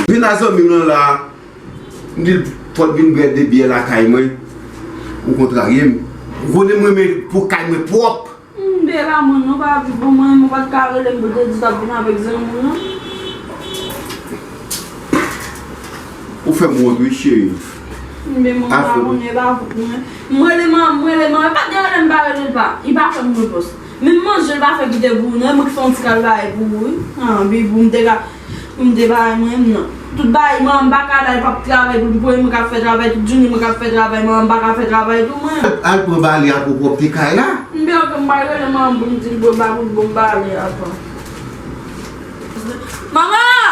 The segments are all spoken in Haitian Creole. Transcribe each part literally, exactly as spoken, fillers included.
Vin a zanmi m lan la, m di l fò l vin bwè de byè lakay mwen. Ou kontrarye m. Ou konnen mwen renmen pou kay mwen pwòp. M byen la mwen non, pa viv pou mwen, mwen pa t ka rele m pou te di w t ap vin avèk zanmi w non. Ou fè m wont wi cheri. M byen mwen pa konnen, e pa vou pou mwen. M rele manman, m rele manman, e pa t de rele m pa rele l pa. Li pa fè m repons. Menm manje l pa fè kite pou ou non, e mwen ki fè yon ti kal bagay pou ou wi. An, Bibou, m te ka, pou m te bagay mwen menm non. Tout bagay, manman m pa ka la, li p ap travay pou, pou mwen k ap fè travay, tout jounen mwen k ap fè travay, manman m pa ka fè travay tou mwen. Al pran bale a pou pwòpte kay la. M byen ok, m pral rele manman m pou m di l pou l ba, pou l ban m bale a. Manman!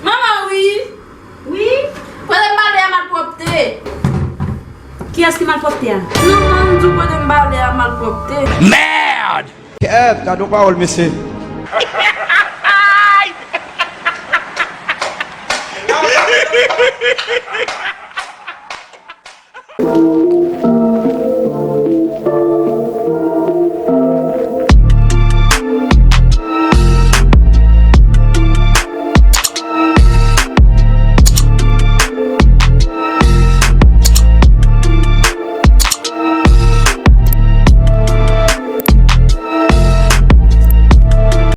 Manman wi! Wi? Pote m bale a malpwòpte. Kiyès ki malpwòpte a? Non, manman m di w pote m bale a malpwòpte. Merde! Kèt, gade yon pawòl, mesye.